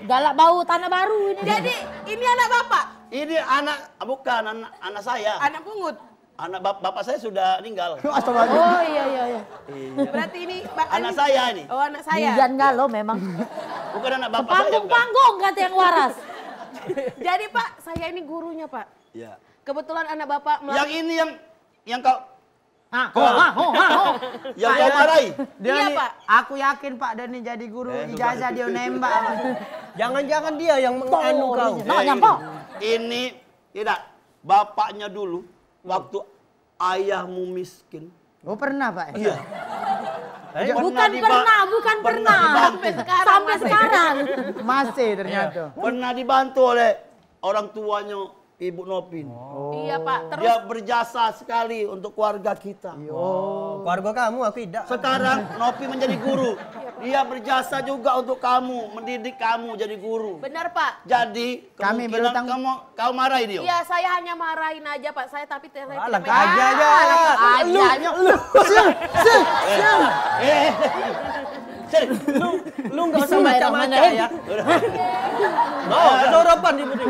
Galak bau tanah baru ini. Jadi, ini anak bapak? Ini anak, bukan anak, anak saya. Anak pungut? Anak bap- bapak saya sudah meninggal. Astagfirullah. Oh, iya, iya, iya. Iya. Berarti ini ba- Anak ini- saya ini. Oh, anak saya. Bijan galo memang. Bukan anak bapak saya, bukan. Panggung-panggung kata yang waras. Jadi, Pak, saya ini gurunya, Pak. Iya. Kebetulan anak bapak melahir- Yang ini yang, yang kau Ah, ho, ha, ho, ha, ho. Yang kau marahi. Iya, Pak. Aku yakin, Pak, dia ni jadi guru ijazah, dia nembak, Pak. Jangan-jangan dia yang menganu kau. Nah, nyampa. Ini tidak. Bapaknya dulu, waktu ayahmu miskin. Oh, pernah, Pak? Iya. Bukan pernah, bukan pernah. Sampai sekarang. Masih ternyata. Pernah dibantu oleh orang tuanya Ibu Nopin. Oh. Iya, Pak. Terus dia berjasa sekali untuk keluarga kita. Iya. Oh, keluarga kamu aku idak. Sekarang Nopi menjadi guru. Dia berjasa juga untuk kamu, mendidik kamu jadi guru. Benar, Pak. Jadi kemungkinan kamu, kau marahi dia. Iya, saya hanya marahin aja, Pak. Saya tapi ternyata aja. Aja. Lu, lu. Sil, sil, sil. Eh, eh, eh. Sini. Lu, lu enggak usah macam-macam ya. Udah. Oh, kesoropan di situ.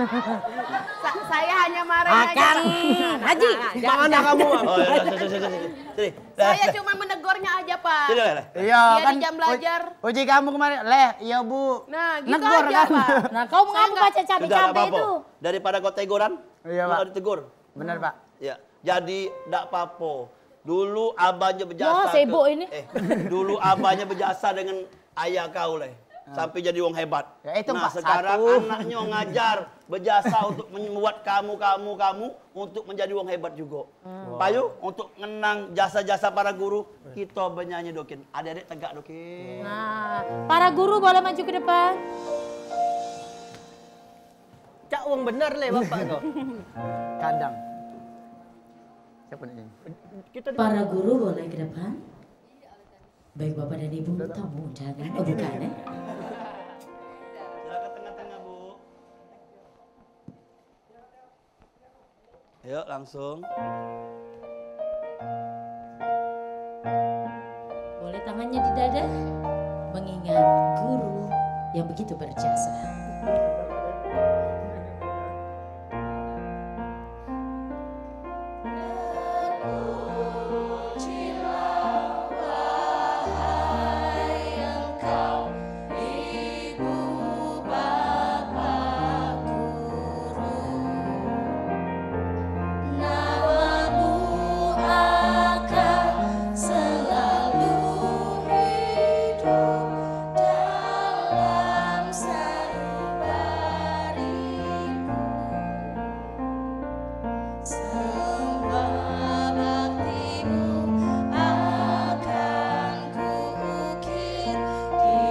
Sa- saya hanya marah aja, Pak. Haji. Nah, nah, nah, jangan, jangan. Kamu, Bang. Oh, iya, iya, sini, sini, sini, sini. Sini. Saya cuma menegur. Luarnya aja, Pak. Tidak, Leh. Iya, kan di jam belajar. Uji kamu kemarin, Leh, iya, Bu. Nah, gitu aja, Pak. Nah, kau mengapa baca cabe-cabe itu? Daripada kau teguran, iya, Pak, ditegur. Benar, Pak. Ya, jadi ndak apa-apa. Dulu abahnya berjasa. Wah, sibuk ini. Eh, dulu abahnya berjasa dengan ayah kau, Leh. Sampai jadi wong hebat. Ya, itu, nah, Pak, sekarang anaknya ngajar, berjasa untuk membuat kamu, kamu, kamu untuk menjadi wong hebat juga. Payu, untuk ngenang jasa-jasa para guru, kita bernyanyi dokin. Adik-adik tegak dokin. Nah, para guru boleh maju ke depan. Cak wong bener le bapak kau. Kandang. Siapa nak nyanyi? Kita di- Para guru boleh ke depan. Baik Bapak dan Ibu, tamu undangan. Oh, bukan, eh? Silakan tengah-tengah, Bu. Yuk, langsung. Boleh tangannya di dada, mengingat guru yang begitu berjasa. Ibu Bapa Guru, namamu akan selalu hidup dalam sanubariku. Semua baktimu akan kuukir di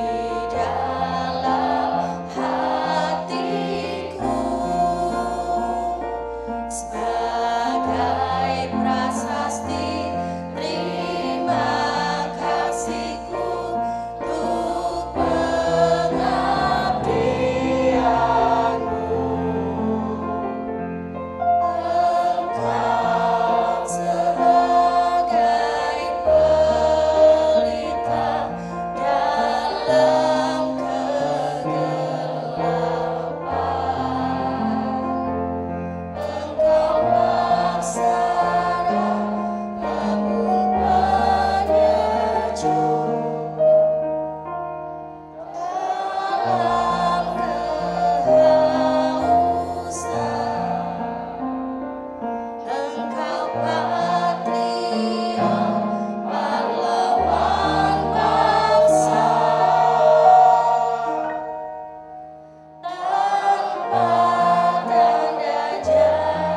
dalam hatiku sebagai prasasti terima kasihku untuk pengabdianmu. Engkau sebagai pelita dalam kegelapan. Engkau laksana lambung penyejuk. Dalam kehausan, engkau patriot pahlawan bangsa. Tanpa tanda jasa.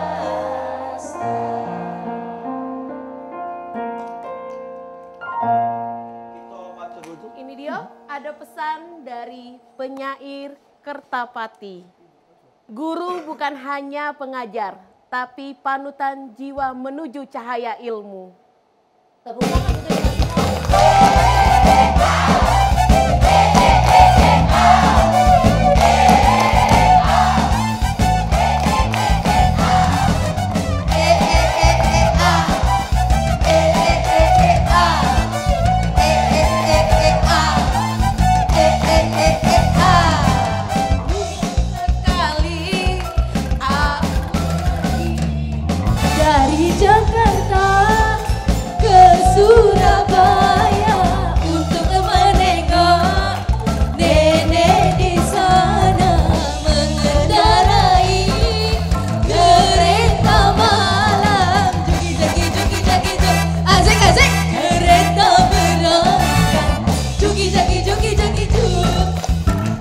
Ini dia, ada pesan dari penyair Kertapati. Guru bukan hanya pengajar, tapi panutan jiwa menuju cahaya ilmu. Tepuk tangan untuk kita semua. Sekali aku pergi dari Jakarta ke Surabaya untuk menengok nenek di sana mengendarai kereta malam. Juki jaki juki jaki juk, asik asik. Kereta berangkat. Juki jaki juki jaki juk.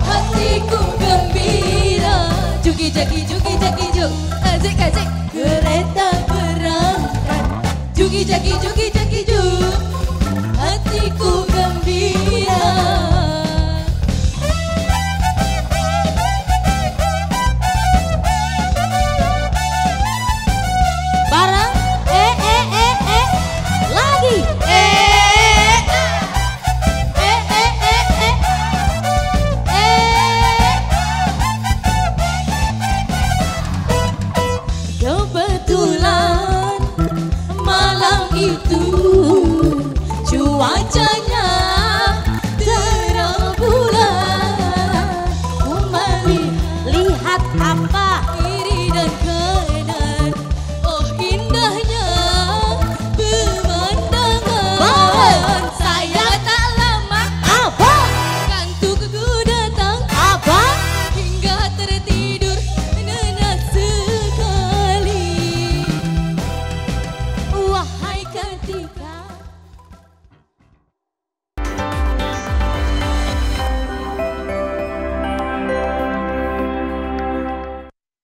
Hatiku gembira. Juki jaki juki jaki juk. Asik asik. Kereta berangkat. Juki jaki juki jaki juk. Hatiku gembira. Bareng, eh, eh, eh, eh. Lagi, eh, eh, eh, eh. Kebetulan malam itu cuacanya terang bulan. Ku melihat apa